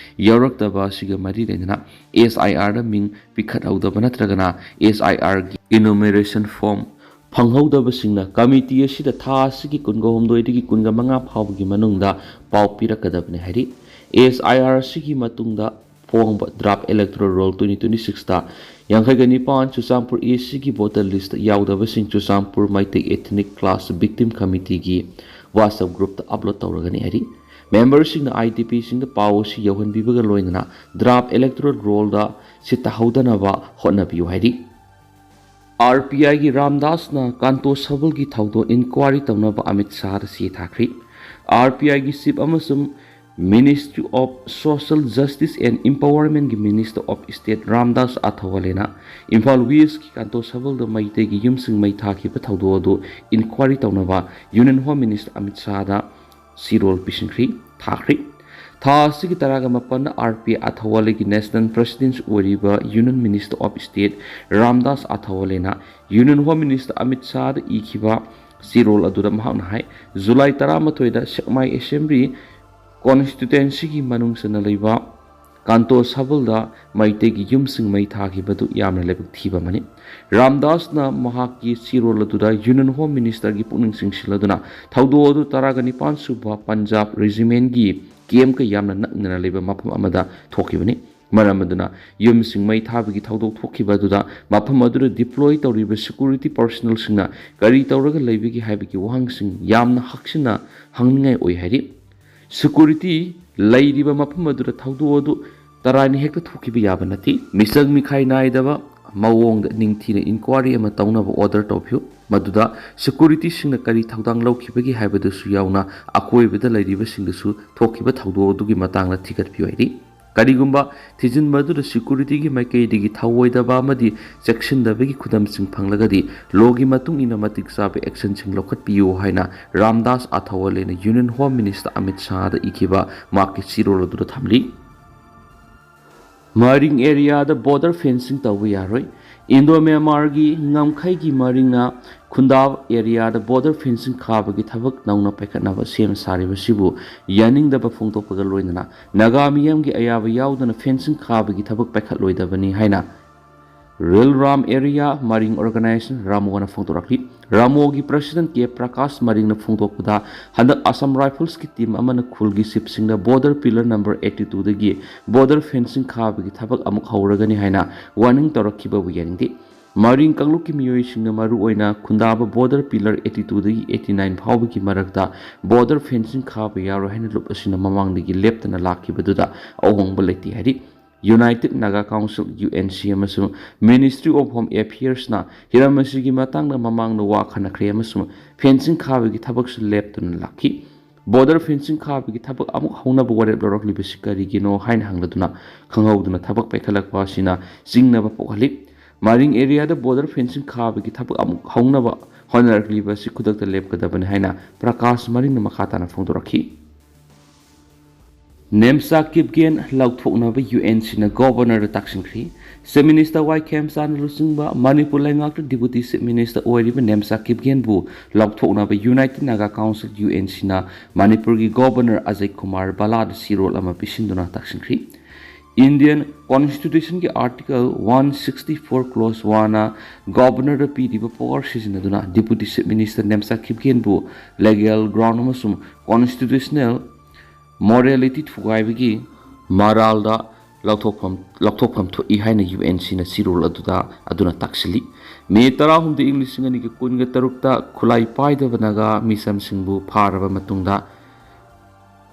ꯌꯥꯎꯔꯛꯇꯕ ꯑꯁꯤꯒ ꯃꯔꯤ ꯂꯩꯅꯅ ꯑꯦꯁ ꯑꯥꯏ ꯑꯥꯔꯗ ꯃꯤꯡ ꯄꯤꯈꯠꯍꯧꯗꯕ ꯅꯠꯇ꯭ꯔꯒꯅ ꯑꯦꯁ ꯑꯥꯏ ꯑꯥꯔꯒꯤ ꯏꯅꯨꯃꯦꯔꯦꯁꯟ ꯐꯣꯔꯝ ꯐꯪꯍꯧꯗꯕꯁꯤꯡꯅ ꯀꯃꯤꯇꯤ ꯑꯁꯤꯗ ꯊꯥ ꯑꯁꯤꯒꯤ ꯀꯨꯟꯒ ꯍꯨꯝꯗꯣꯏꯗꯒꯤ ꯀꯨꯟꯒ ꯃꯉꯥ ꯐꯥꯎꯕꯒꯤ ꯃꯅꯨꯡꯗ ꯄꯥꯎ ꯄꯤꯔꯛꯀꯗꯕꯅꯤ ꯍꯥꯏꯔꯤ꯫ ꯑꯦꯁ ꯑꯥꯏ ꯑꯥꯔ ꯑꯁꯤꯒꯤ ꯃꯇꯨꯡꯗ ꯐꯣꯡꯕ draft electoral roll twenty twenty ꯁꯤꯛꯁꯇ ꯌꯥꯡꯈꯩꯒ ꯅꯤꯄꯥꯟ ꯆꯨꯔꯆꯥꯟꯄꯨꯔ ꯑꯦ ꯁꯤꯒꯤ ꯚꯣꯇꯔ ꯂꯤꯁꯇ ꯌꯥꯎꯗꯕꯁꯤꯡ Churachandpur Meitei ethnic clash victim ꯀꯃꯤꯇꯤꯒꯤ ꯋꯥꯆꯞ ꯒ꯭ꯔꯨꯞꯇ ꯑꯞꯂꯣꯗ ꯇꯧꯔꯒꯅꯤ ꯍꯥꯏꯔꯤ꯫ ꯃꯦꯝꯕꯔꯁꯤꯡꯅ IDPꯁꯤꯡꯗ ꯄꯥꯎ ꯑꯁꯤ ꯌꯧꯍꯟꯕꯤꯕꯒ ꯂꯣꯏꯅꯅ draft electoral rollꯗ ꯁꯤꯠ ꯇꯥꯍꯧꯗꯅꯕ ꯍꯣꯠꯅꯕꯤꯌꯨ ꯍꯥꯏꯔꯤ꯫ RPIꯒꯤ ꯔꯥꯝꯗꯥꯁꯅ ꯀꯥꯟꯇꯣ ꯁꯕꯜꯒꯤ ꯊꯧꯗꯣꯛ inquiry ꯇꯧꯅꯕ ꯑꯃꯤꯠ ꯁꯥꯍꯗ ꯆꯦ ꯊꯥꯈ꯭ꯔꯤ꯫ RPIꯒꯤ chief ꯑꯃꯁꯨꯡ Ministry of Social Justice and Empowermentꯀꯤ Minister of State Ramdas ꯑꯊꯋꯥꯂꯦꯅ Imphal Westꯀꯤ ꯀꯥꯟꯇꯣ ꯁꯕꯜꯗ ꯃꯩꯇꯩꯒꯤ ꯌꯨꯝꯁꯤꯡ ꯃꯩ ꯊꯥꯈꯤꯕ ꯊꯧꯗꯣꯛ ꯑꯗꯨ inquiry ꯇꯧꯅꯕ Union Home Minister ꯑꯃꯤꯠ ꯁꯥꯍꯗ ꯆꯦꯔꯣꯜ ꯄꯤꯁꯤꯟꯈ꯭ꯔꯤ, ꯊꯥꯈ꯭ꯔꯤ꯫ ꯊꯥ ꯑꯁꯤꯒꯤ ꯇꯔꯥꯒ ꯃꯥꯄꯟꯗ RPI ꯑꯊꯋꯥꯂꯦꯒꯤ National President ꯑꯣꯏꯔꯤꯕ Union Minister of State Ramdas ꯑꯊꯋꯥꯂꯦꯅ Union Home Minister Amit ꯁꯥꯍꯗ ꯏꯈꯤꯕ ꯆꯦꯔꯣꯜ ꯑꯗꯨꯗ ꯃꯍꯥꯛꯅ ꯍꯥꯏ, ꯖꯨꯂꯥꯏ ꯇꯔꯥꯃꯥꯊꯣꯏꯗ ꯁꯦꯛꯃꯥꯏ Assembly Constituencyꯒꯤ ꯃꯅꯨꯡ ꯆꯟꯅ ꯂꯩꯕ ꯀꯥꯟꯇꯣ ꯁꯕꯜꯗ ꯃꯩꯇꯩꯒꯤ ꯌꯨꯝꯁꯤꯡ ꯃꯩ ꯊꯥꯈꯤꯕꯗꯨ ꯌꯥꯝꯅ ꯂꯥꯏꯕꯛ ꯊꯤꯕ ꯑꯃꯅꯤ꯫ ꯔꯥꯝꯗꯥꯁꯅ ꯃꯍꯥꯛꯀꯤ ꯆꯦꯔꯣꯜ ꯑꯗꯨꯗ Union Home Ministerꯒꯤ ꯄꯨꯛꯅꯤꯡ ꯆꯤꯡꯁꯤꯜꯂꯗꯨꯅ ꯊꯧꯗꯣꯛ ꯑꯗꯨ ꯇꯔꯥꯒ ꯅꯤꯄꯥꯟ ꯁꯨꯕ Punjab Regimentꯒꯤ campꯀ ꯌꯥꯝꯅ ꯅꯛꯅꯅ ꯂꯩꯕ ꯃꯐꯝ ꯑꯃꯗ ꯊꯣꯛꯈꯤꯕꯅꯤ꯫ ꯃꯔꯝ ꯑꯗꯨꯅ ꯌꯨꯝꯁꯤꯡ ꯃꯩ ꯊꯥꯕꯒꯤ ꯊꯧꯗꯣꯛ ꯊꯣꯛꯈꯤꯕ ꯑꯗꯨꯗ ꯃꯐꯝ ꯑꯗꯨꯗ deploy ꯇꯧꯔꯤꯕ security personnelꯁꯤꯡꯅ ꯀꯔꯤ ꯇꯧꯔꯒ ꯂꯩꯕꯒꯦ ꯍꯥꯏꯕꯒꯤ ꯋꯥꯍꯪꯁꯤꯡ ꯌꯥꯝꯅ ꯍꯛꯆꯤꯟꯅ ꯍꯪꯅꯤꯡꯉꯥꯏ ꯑꯣꯏ ꯍꯥꯏꯔꯤ꯫ Security ꯂꯩꯔꯤꯕ ꯃꯐꯝ ꯑꯗꯨꯗ ꯊꯧꯗꯣꯛ ꯑꯗꯨ ꯇꯔꯥꯏꯅ ꯍꯦꯛꯇ ꯊꯣꯛꯈꯤꯕ ꯌꯥꯕ ꯅꯠꯇꯦ꯫ ꯃꯤꯆꯪ ꯃꯤꯈꯥꯏ ꯅꯥꯏꯗꯕ ꯃꯑꯣꯡꯗ ꯅꯤꯡꯊꯤꯅ inquiry ꯑꯃ ꯇꯧꯅꯕ order ꯇꯧꯕꯤꯌꯨ꯫ ꯃꯗꯨꯗ securityꯁꯤꯡꯅ ꯀꯔꯤ ꯊꯧꯗꯥꯡ ꯂꯧꯈꯤꯕꯒꯦ ꯍꯥꯏꯕꯗꯨꯁꯨ ꯌꯥꯎꯅ ꯑꯀꯣꯏꯕꯗ ꯂꯩꯔꯤꯕꯁꯤꯡꯗꯁꯨ ꯊꯣꯛꯈꯤꯕ ꯊꯧꯗꯣꯛ ꯑꯗꯨꯒꯤ ꯃꯇꯥꯡꯗ ꯊꯤꯒꯠꯄꯤꯌꯨ ꯍꯥꯏꯔꯤ꯫ ꯀꯔꯤꯒꯨꯝꯕ ꯊꯤꯖꯤꯟꯕ ꯑꯗꯨꯗ securityꯒꯤ ꯃꯥꯏꯀꯩꯗꯒꯤ ꯊꯧꯑꯣꯏꯗꯕ ꯑꯃꯗꯤ ꯆꯦꯛꯁꯤꯟꯗꯕꯒꯤ ꯈꯨꯗꯝꯁꯤꯡ ꯐꯪꯂꯒꯗꯤ lawꯒꯤ ꯃꯇꯨꯡ ꯏꯟꯅ ꯃꯇꯤꯛ ꯆꯥꯕ actionꯁꯤꯡ ꯂꯧꯈꯠꯄꯤꯌꯨ ꯍꯥꯏꯅ Ramdas ꯑꯊꯋꯥꯂꯦꯅ Union Home Minister Amit ꯁꯥꯍꯗ ꯏꯈꯤꯕ ꯃꯍꯥꯛꯀꯤ ꯆꯦꯔꯣꯜ ꯑꯗꯨꯗ ꯊꯝꯂꯤ꯫ ꯃꯔꯤꯡ areaꯗ border fencing ꯇꯧꯕ ꯌꯥꯔꯣꯏ꯫ Indo Myanmarꯒꯤ ꯉꯝꯈꯩꯒꯤ ꯃꯔꯤꯡꯅ ꯈꯨꯟꯗꯥ areaꯗ border fencing ꯈꯥꯕꯒꯤ ꯊꯕꯛ ꯅꯧꯅ ꯄꯥꯏꯈꯠꯅꯕ ꯁꯦꯝ ꯁꯥꯔꯤꯕꯁꯤꯕꯨ ꯌꯥꯅꯤꯡꯗꯕ ꯐꯣꯡꯗꯣꯛꯄꯒ ꯂꯣꯏꯅꯅ ꯅꯥꯒꯥ ꯃꯤꯌꯥꯝꯒꯤ ꯑꯌꯥꯕ ꯌꯥꯎꯗꯅ fencing ꯈꯥꯕꯒꯤ ꯊꯕꯛ ꯄꯥꯏꯈꯠꯂꯣꯏꯗꯕꯅꯤ ꯍꯥꯏꯅ Real Ram Area Maring Organization ꯔꯥꯃꯣꯅ ꯐꯣꯡꯗꯣꯔꯛꯂꯤ꯫ ꯔꯥꯃꯣꯒꯤ President ꯀꯦ ꯄ꯭ꯔꯀꯥꯁ ꯃꯔꯤꯡꯅ ꯐꯣꯡꯗꯣꯛꯄꯗ, ꯍꯟꯗꯛ Assam Riflesꯀꯤ team ꯑꯃꯅ ꯈꯨꯜꯒꯤ chiefꯁꯤꯡꯗ border pillar number eighty twoꯗꯒꯤ border fencing ꯈꯥꯕꯒꯤ ꯊꯕꯛ ꯑꯃꯨꯛ ꯍꯧꯔꯒꯅꯤ ꯍꯥꯏꯅ warning ꯇꯧꯔꯛꯈꯤꯕꯕꯨ ꯌꯥꯅꯤꯡꯗꯦ꯫ ꯃꯔꯤꯡ ꯀꯥꯡꯂꯨꯞꯀꯤ ꯃꯤꯑꯣꯏꯁꯤꯡꯅ ꯃꯔꯨꯑꯣꯏꯅ ꯈꯨꯟꯗꯥꯕ border pillar eighty two ꯗꯒꯤ eighty nine ꯐꯥꯎꯕꯒꯤ ꯃꯔꯛꯇ border fencing ꯈꯥꯕ ꯌꯥꯔꯣꯏ ꯍꯥꯏꯅ ꯂꯨꯞ ꯑꯁꯤꯅ ꯃꯃꯥꯡꯗꯒꯤ ꯂꯦꯞꯇꯅ ꯂꯥꯛꯈꯤꯕꯗꯨꯗ ꯑꯍꯣꯡꯕ ꯂꯩꯇꯦ ꯍꯥꯏꯔꯤ꯫ United Naga Council, U N C, ꯑꯃꯁꯨꯡ Ministry of Home Affairs ꯅ ꯍꯤꯔꯝ ꯑꯁꯤꯒꯤ ꯃꯇꯥꯡꯗ ꯃꯃꯥꯡꯗ ꯋꯥ ꯈꯟꯅꯈ꯭ꯔꯦ ꯑꯃꯁꯨꯡ fencing ꯈꯥꯕꯒꯤ ꯊꯕꯛꯁꯨ ꯂꯦꯞꯇꯅ ꯂꯥꯛꯈꯤ꯫ Border fencing ꯈꯥꯕꯒꯤ ꯊꯕꯛ ꯑꯃꯨꯛ ꯍꯧꯅꯕ ꯋꯥꯔꯦꯞ ꯂꯧꯔꯛꯂꯤꯕꯁꯤ ꯀꯔꯤꯒꯤꯅꯣ ꯍꯥꯏꯅ ꯍꯪꯂꯗꯨꯅ ꯈꯪꯍꯧꯗꯅ ꯊꯕꯛ ꯄꯥꯏꯈꯠꯂꯛꯄ ꯑꯁꯤꯅ ꯆꯤꯡꯅꯕ ꯄꯣꯛꯍꯜꯂꯤ꯫ ꯃꯔꯤꯡ area ꯗ border fencing ꯈꯥꯕꯒꯤ ꯊꯕꯛ ꯑꯃꯨꯛ ꯍꯧꯅꯕ ꯍꯣꯠꯅꯔꯛꯂꯤꯕ ꯑꯁꯤ ꯈꯨꯗꯛꯇ ꯂꯦꯞꯀꯗꯕꯅꯤ ꯍꯥꯏꯅ ꯄ꯭ꯔꯀꯥꯁ ꯃꯔꯤꯡꯅ ꯃꯈꯥ ꯇꯥꯅ ꯐꯣꯡꯗꯣꯔꯛꯈꯤ꯫ ꯅꯦꯝꯆꯥ ꯀꯤꯞꯒꯦꯟ ꯂꯧꯊꯣꯛꯅꯕ U N C ꯅ Governor ꯗ ꯇꯥꯛꯁꯤꯟꯈ꯭ꯔꯤ꯫ Chief Minister ꯋꯥꯏ ꯈꯦꯝꯆꯥꯟꯅ ꯂꯨꯆꯤꯡꯕ ꯃꯅꯤꯄꯨꯔ ꯂꯩꯉꯥꯛꯇ Deputy Chief Minister ꯑꯣꯏꯔꯤꯕ ꯅꯦꯝꯆꯥ ꯀꯤꯞꯒꯦꯟꯕꯨ ꯂꯧꯊꯣꯛꯅꯕ United Naga Council, U N C ꯅ ꯃꯅꯤꯄꯨꯔꯒꯤ Governor ꯑꯖꯌ ꯀꯨꯃꯥꯔ ꯚꯜꯂꯥꯗ ꯆꯦꯔꯣꯜ ꯑꯃ ꯄꯤꯁꯤꯟꯗꯨꯅ ꯇꯥꯛꯁꯤꯟꯈ꯭ꯔꯤ꯫ Indian Constitution ꯒꯤ Article one sixty four clause one ꯅ Governor ꯗ ꯄꯤꯔꯤꯕ power ꯁꯤꯖꯤꯟꯅꯗꯨꯅ Deputy Chief Minister Nemcha ꯀꯤꯞꯒꯦꯟꯕꯨ legal ground ꯑꯃꯁꯨꯡ constitutional morality ꯊꯨꯒꯥꯏꯕꯒꯤ ꯃꯔꯥꯜꯗ ꯂꯧꯊꯣꯛꯐꯝ, ꯂꯧꯊꯣꯛꯐꯝ ꯊꯣꯛꯏ ꯍꯥꯏꯅ U N C ꯅ ꯆꯦꯔꯣꯜ ꯑꯗꯨꯗ, ꯑꯗꯨꯅ ꯇꯥꯛꯁꯤꯜꯂꯤ꯫ ꯃꯦ ꯇꯔꯥꯍꯨꯝꯗꯣꯏ, ꯏꯪ ꯂꯤꯁꯤꯡ ꯑꯅꯤꯒ ꯀꯨꯟꯒ ꯇꯔꯨꯛꯇ ꯈꯨꯠꯂꯥꯏ ꯄꯥꯏꯗꯕ ꯅꯥꯒꯥ ꯃꯤꯆꯝꯁꯤꯡꯕꯨ ꯐꯥꯔꯕ ꯃꯇꯨꯡꯗ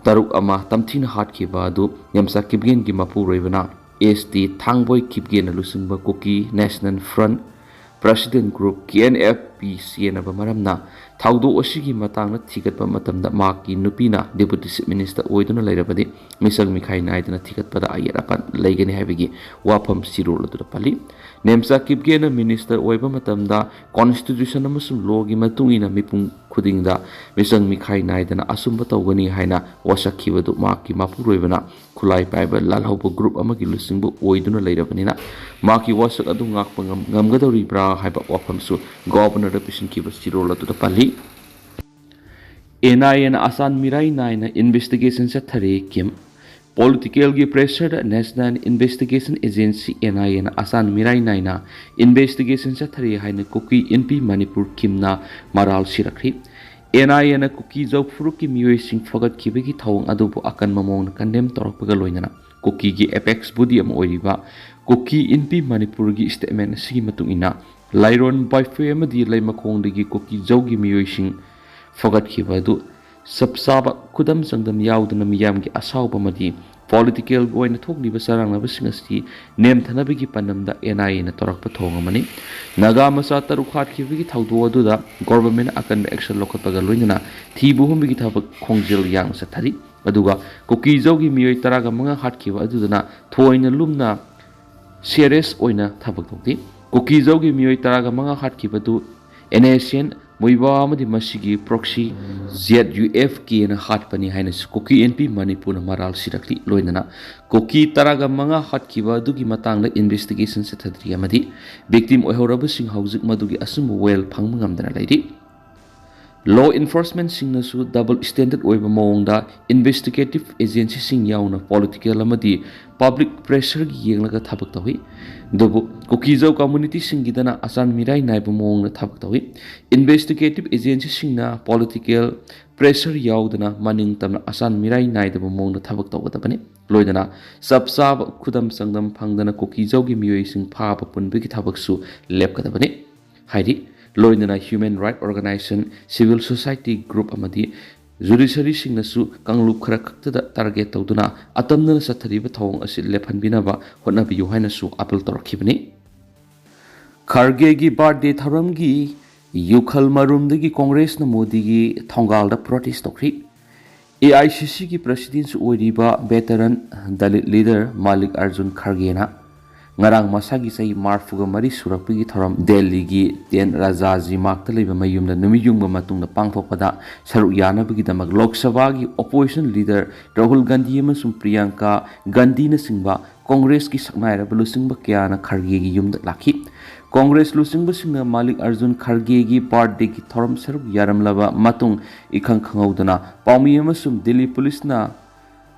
ꯇꯔꯨꯛ ꯑꯃ ꯇꯝꯊꯤꯅ ꯍꯥꯠꯈꯤꯕ ꯑꯗꯨ ꯅꯦꯝꯆꯥ ꯀꯤꯞꯒꯦꯟꯒꯤ ꯃꯄꯨꯔꯣꯏꯕꯅ S T ꯊꯥꯡꯕꯣꯏ ꯀꯤꯞꯒꯦꯟꯅ ꯂꯨꯆꯤꯡꯕ Kuki National Front President Group, K N F P, ꯆꯦꯟꯅꯕ ꯃꯔꯝꯅ ꯊꯧꯗꯣꯛ ꯑꯁꯤꯒꯤ ꯃꯇꯥꯡꯗ ꯊꯤꯒꯠꯄ ꯃꯇꯝꯗ ꯃꯍꯥꯛꯀꯤ ꯅꯨꯄꯤꯅ Deputy Chief Minister ꯑꯣꯏꯗꯨꯅ ꯂꯩꯔꯕꯗꯤ ꯃꯤꯆꯪ ꯃꯤꯈꯥꯏ ꯅꯥꯏꯗꯅ ꯊꯤꯒꯠꯄꯗ ꯑꯌꯦꯠ ꯑꯄꯟ ꯂꯩꯒꯅꯤ ꯍꯥꯏꯕꯒꯤ ꯋꯥꯐꯝ ꯆꯦꯔꯣꯜ ꯑꯗꯨꯗ ꯄꯜꯂꯤ꯫ ꯅꯦꯝꯆꯥ ꯀꯤꯞꯒꯦꯟꯅ Minister ꯑꯣꯏꯕ ꯃꯇꯝꯗ Constitution ꯑꯃꯁꯨꯡ law ꯒꯤ ꯃꯇꯨꯡ ꯏꯟꯅ ꯃꯤꯄꯨꯝ ꯈꯨꯗꯤꯡꯗ ꯃꯤꯆꯪ ꯃꯤꯈꯥꯏ ꯅꯥꯏꯗꯅ ꯑꯆꯨꯝꯕ ꯇꯧꯒꯅꯤ ꯍꯥꯏꯅ ꯋꯥꯁꯛꯈꯤꯕꯗꯨ ꯃꯍꯥꯛꯀꯤ ꯃꯄꯨꯔꯣꯏꯕꯅ ꯈꯨꯠꯂꯥꯏ ꯄꯥꯏꯕ ꯂꯥꯜꯍꯧꯕ group ꯑꯃꯒꯤ ꯂꯨꯆꯤꯡꯕ ꯑꯣꯏꯗꯨꯅ ꯂꯩꯔꯕꯅꯤꯅ ꯃꯍꯥꯛꯀꯤ ꯋꯥꯁꯛ ꯑꯗꯨ ꯉꯥꯛꯄ ꯉꯝ-, ꯉꯝꯒꯗꯧꯔꯤꯕ꯭ꯔꯥ ꯍꯥꯏꯕ ꯋꯥꯐꯝꯁꯨ Governor ꯗ ꯄꯤꯁꯤꯟꯈꯤꯕ ꯆꯦꯔꯣꯜ ꯑꯗꯨꯗ ꯄꯜꯂꯤ꯫ N I A ꯅ ꯑꯆꯥꯟ ꯃꯤꯔꯥꯏ ꯅꯥꯏꯅ investigation ꯆꯠꯊꯔꯤ꯫ ꯀꯤꯝ Political ꯒꯤ pressure the National Investigation Agency, N I A ꯅ ꯑꯆꯥꯟ ꯃꯤꯔꯥꯏ ꯅꯥꯏꯅ investigation ꯆꯠꯊꯔꯤ ꯍꯥꯏꯅ ꯀꯨꯀꯤ ꯏꯟꯄꯤ ꯃꯅꯤꯄꯨꯔ ꯀꯤꯝꯅ ꯃꯔꯥꯜ ꯁꯤꯔꯛꯈ꯭ꯔꯤ꯫ N I A ꯅ ꯀꯨꯀꯤ ꯖꯧ ꯐꯨꯔꯨꯞꯀꯤ ꯃꯤꯑꯣꯏꯁꯤꯡ ꯐꯒꯠꯈꯤꯕꯒꯤ ꯊꯧꯑꯣꯡ ꯑꯗꯨꯕꯨ ꯑꯀꯟꯕ ꯃꯑꯣꯡꯗ condemn ꯇꯧꯔꯛꯄꯒ ꯂꯣꯏꯅꯅ ꯀꯨꯀꯤꯒꯤ apex body ꯑꯃ ꯑꯣꯏꯔꯤꯕ ꯀꯨꯀꯤ ꯏꯟꯄꯤ ꯃꯅꯤꯄꯨꯔꯒꯤ ꯁ꯭ꯇꯦꯠꯃꯦꯟ ꯑꯁꯤꯒꯤ ꯃꯇꯨꯡ ꯏꯟꯅ, ꯂꯥꯏꯔꯣꯟ ꯕꯥꯏꯐꯣꯏ ꯑꯃꯗꯤ ꯂꯩꯃꯈꯣꯡꯗꯒꯤ ꯀꯨꯀꯤ ꯖꯧꯒꯤ ꯃꯤꯑꯣꯏꯁꯤꯡ ꯐꯒꯠꯈꯤꯕ ꯑꯗꯨ ꯆꯞ ꯆꯥꯕ ꯈꯨꯗꯝ ꯆꯥꯡꯗꯝ ꯌꯥꯎꯗꯅ ꯃꯤꯌꯥꯝꯒꯤ ꯑꯁꯥꯎꯕ ꯑꯃꯗꯤ ꯄꯣꯂꯤꯇꯤꯀꯦꯜꯒꯤ ꯑꯣꯏꯅ ꯊꯣꯛꯂꯤꯕ ꯆꯔꯥꯡꯅꯕꯁꯤꯡ ꯑꯁꯤ ꯅꯦꯝꯊꯅꯕꯒꯤ ꯄꯥꯟꯗꯝꯗ ꯑꯦꯟ ꯑꯥꯏ ꯑꯦꯅ ꯇꯧꯔꯛꯄ ꯊꯧꯑꯣꯡ ꯑꯃꯅꯤ꯫ ꯅꯥꯒꯥ ꯃꯆꯥ ꯇꯔꯨꯛ ꯍꯥꯠꯈꯤꯕꯒꯤ ꯊꯧꯗꯣꯛ ꯑꯗꯨꯗ ꯒꯣꯚꯔꯟꯃꯦꯟꯠ ꯑꯀꯟꯕ ꯑꯦꯛꯁꯟ ꯂꯧꯈꯠꯄꯒ ꯂꯣꯏꯅꯅ ꯊꯤꯕ ꯍꯨꯝꯕꯒꯤ ꯊꯕꯛ ꯈꯣꯡꯖꯦꯜ ꯌꯥꯡꯅ ꯆꯠꯊꯔꯤ꯫ ꯑꯗꯨꯒ ꯀꯨꯀꯤ ꯖꯧꯒꯤ ꯃꯤꯑꯣꯏ ꯇꯔꯥꯒ ꯃꯉꯥ ꯍꯥꯠꯈꯤꯕ ꯑꯗꯨꯗꯅ ꯊꯣꯏꯅ ꯂꯨꯝꯅ ꯁꯤꯔꯤꯌꯁ ꯑꯣꯏꯅ ꯊꯕꯛ ꯇꯧꯗꯦ꯫ ꯀꯨꯀꯤ ꯖꯧꯒꯤ ꯃꯤꯑꯣꯏ ꯇꯔꯥꯒ ꯃꯉꯥ ꯍꯥꯠꯈꯤꯕꯗꯨ ꯑꯦꯟ ꯑꯦꯁ ꯑꯦꯟ ꯃꯨꯏꯕꯥ ꯑꯃꯗꯤ ꯃꯁꯤꯒꯤ ꯄ꯭ꯔꯣꯛꯁꯤ ꯖꯦꯠ ꯌꯨ ꯑꯦꯐ ꯀꯦꯅ ꯍꯥꯠꯄꯅꯤ ꯍꯥꯏꯅꯁꯨ ꯀꯨꯀꯤ ꯑꯦꯟ ꯄꯤ ꯃꯅꯤꯄꯨꯔꯅ ꯃꯔꯥꯜ ꯁꯤꯔꯛꯂꯤ꯫ ꯂꯣꯏꯅꯅ ꯀꯨꯀꯤ ꯇꯔꯥꯒ ꯃꯉꯥ ꯍꯥꯠꯈꯤꯕ ꯑꯗꯨꯒꯤ ꯃꯇꯥꯡꯗ ꯏꯟꯚꯦꯁꯇꯤꯒꯦꯁꯟ ꯆꯠꯊꯗ꯭ꯔꯤ ꯑꯃꯗꯤ ꯚꯤꯛꯇꯤꯝ ꯑꯣꯏꯍꯧꯔꯕꯁꯤꯡ ꯍꯧꯖꯤꯛ ꯃꯗꯨꯒꯤ ꯑꯆꯨꯝꯕ ꯋꯦꯜ ꯐꯪꯕ ꯉꯝꯗꯅ ꯂꯩꯔꯤ꯫ ꯂꯣ ꯏꯟꯐꯣꯔꯁꯃꯦꯟꯠꯁꯤꯡꯅꯁꯨ ꯗꯕꯜ ꯁ꯭ꯇꯦꯟꯗꯔꯗ ꯑꯣꯏꯕ ꯃꯑꯣꯡꯗ ꯏꯟꯚꯦꯁꯇꯤꯒꯦꯇꯤꯚ ꯑꯦꯖꯦꯟꯁꯤꯁꯤꯡ ꯌꯥꯎꯅ ꯄꯣꯂꯤꯇꯤꯀꯦꯜ ꯑꯃꯗꯤ ꯄꯕ꯭ꯂꯤꯛ ꯄ꯭ꯔꯦꯁꯔꯒꯤ ꯌꯦꯡꯂꯒ ꯊꯕꯛ ꯇꯧꯏ꯫ ꯑꯗꯨꯕꯨ ꯀꯨꯀꯤ ꯖꯧ ꯀꯝꯃ꯭ꯌꯨꯅꯤꯇꯤꯁꯤꯡꯒꯤꯗꯅ ꯑꯆꯥꯟ ꯃꯤꯔꯥꯏ ꯅꯥꯏꯕ ꯃꯑꯣꯡꯗ ꯊꯕꯛ ꯇꯧꯏ꯫ ꯏꯟꯚꯦꯁꯇꯤꯒꯦꯇꯤꯚ ꯑꯦꯖꯦꯟꯁꯤꯁꯤꯡꯅ ꯄꯣꯂꯤꯇꯤꯀꯦꯜ ꯄ꯭ꯔꯦꯁꯔ ꯌꯥꯎꯗꯅ ꯃꯅꯤꯡ ꯇꯝꯅ ꯑꯆꯥꯟ ꯃꯤꯔꯥꯏ ꯅꯥꯏꯗꯕ ꯃꯑꯣꯡꯗ ꯊꯕꯛ ꯇꯧꯒꯗꯕꯅꯤ꯫ ꯂꯣꯏꯅꯅ ꯆꯞ ꯆꯥꯕ ꯈꯨꯗꯝ ꯆꯥꯡꯗꯝ ꯐꯪꯗꯅ ꯀꯨꯀꯤ ꯖꯧꯒꯤ ꯃꯤꯑꯣꯏꯁꯤꯡ ꯐꯥꯕ ꯄꯨꯟꯕꯒꯤ ꯊꯕꯛꯁꯨ ꯂꯦꯞꯀꯗꯕꯅꯤ ꯍꯥꯏꯔꯤ꯫ ꯂꯣꯏꯅꯅ human right organisation, civil society group ꯑꯃꯗꯤ ꯖꯨꯗꯤꯁꯔꯤꯁꯤꯡꯅꯁꯨ ꯀꯥꯡꯂꯨꯞ ꯈꯔ ꯈꯛꯇꯗ ꯇꯥꯔꯒꯦꯠ ꯇꯧꯗꯨꯅ ꯑꯇꯝꯅꯅ ꯆꯠꯊꯔꯤꯕ ꯊꯧꯑꯣꯡ ꯑꯁꯤ ꯂꯦꯞꯍꯟꯕꯤꯅꯕ ꯍꯣꯠꯅꯕꯤꯌꯨ ꯍꯥꯏꯅꯁꯨ ꯑꯥꯄꯤꯜ ꯇꯧꯔꯛꯈꯤꯕꯅꯤ꯫ ꯈꯔꯒꯦꯒꯤ ꯕꯥꯔꯊꯗꯦ ꯊꯧꯔꯝꯒꯤ ꯌꯨꯈꯜ ꯃꯔꯨꯝꯗꯒꯤ ꯀꯣꯡꯒ꯭ꯔꯦꯁꯅ ꯃꯣꯗꯤꯒꯤ ꯊꯣꯡꯒꯥꯜꯗ ꯄ꯭ꯔꯣꯇꯦꯁ ꯇꯧꯈ꯭ꯔꯤ꯫ ꯑꯦ ꯑꯥꯏ ꯁꯤ ꯁꯤꯒꯤ ꯄ꯭ꯔꯁꯤꯗꯦꯟꯁꯨ ꯑꯣꯏꯔꯤꯕ ꯚꯦꯇꯔꯟ ꯗꯂꯤꯠ ꯂꯤꯗꯔ ꯃꯥꯂꯤꯛ ꯑꯔꯖꯨꯟ ꯈꯔꯒꯦꯅ ꯉꯔꯥꯡ ꯃꯁꯥꯒꯤ ꯆꯍꯤ ꯃꯔꯤꯐꯨꯒ ꯃꯔꯤ ꯁꯨꯔꯛꯄꯒꯤ ꯊꯧꯔꯝ ꯗꯦꯜꯂꯤꯒꯤ ꯇꯦꯟ ꯔꯥꯖꯥꯖꯤ ꯃꯥꯛꯇ ꯂꯩꯕ ꯃꯌꯨꯝꯗ ꯅꯨꯃꯤꯠ ꯌꯨꯡꯕ ꯃꯇꯨꯡꯗ ꯄꯥꯡꯊꯣꯛꯄꯗ ꯁꯔꯨꯛ ꯌꯥꯅꯕꯒꯤꯗꯃꯛ ꯂꯣꯛ ꯁꯚꯥꯒꯤ ꯑꯣꯄꯣꯖꯤꯁꯟ ꯂꯤꯗꯔ ꯔꯥꯍꯨꯜ ꯒꯥꯟꯙꯤ ꯑꯃꯁꯨꯡ ꯄ꯭ꯔꯤꯌꯥꯡꯀꯥ ꯒꯥꯟꯙꯤꯅꯆꯤꯡꯕ ꯀꯣꯡꯒ꯭ꯔꯦꯁꯀꯤ ꯁꯛꯅꯥꯏꯔꯕ ꯂꯨꯆꯤꯡꯕ ꯀꯌꯥꯅ ꯈꯔꯒꯦꯒꯤ ꯌꯨꯝꯗ ꯂꯥꯛꯈꯤ꯫ ꯀꯣꯡꯒ꯭ꯔꯦꯁ ꯂꯨꯆꯤꯡꯕꯁꯤꯡꯅ ꯃꯥꯂꯤꯛ ꯑꯔꯖꯨꯟ ꯈꯔꯒꯦꯒꯤ ꯕꯥꯔꯊꯗꯦꯒꯤ ꯊꯧꯔꯝ ꯁꯔꯨꯛ ꯌꯥꯔꯝꯂꯕ ꯃꯇꯨꯡ ꯏꯈꯪ ꯈꯪꯍꯧꯗꯅ ꯄꯥꯎꯃꯤ ꯑꯃꯁꯨꯡ ꯗꯤꯜꯂꯤ ꯄꯨꯂꯤꯁꯅ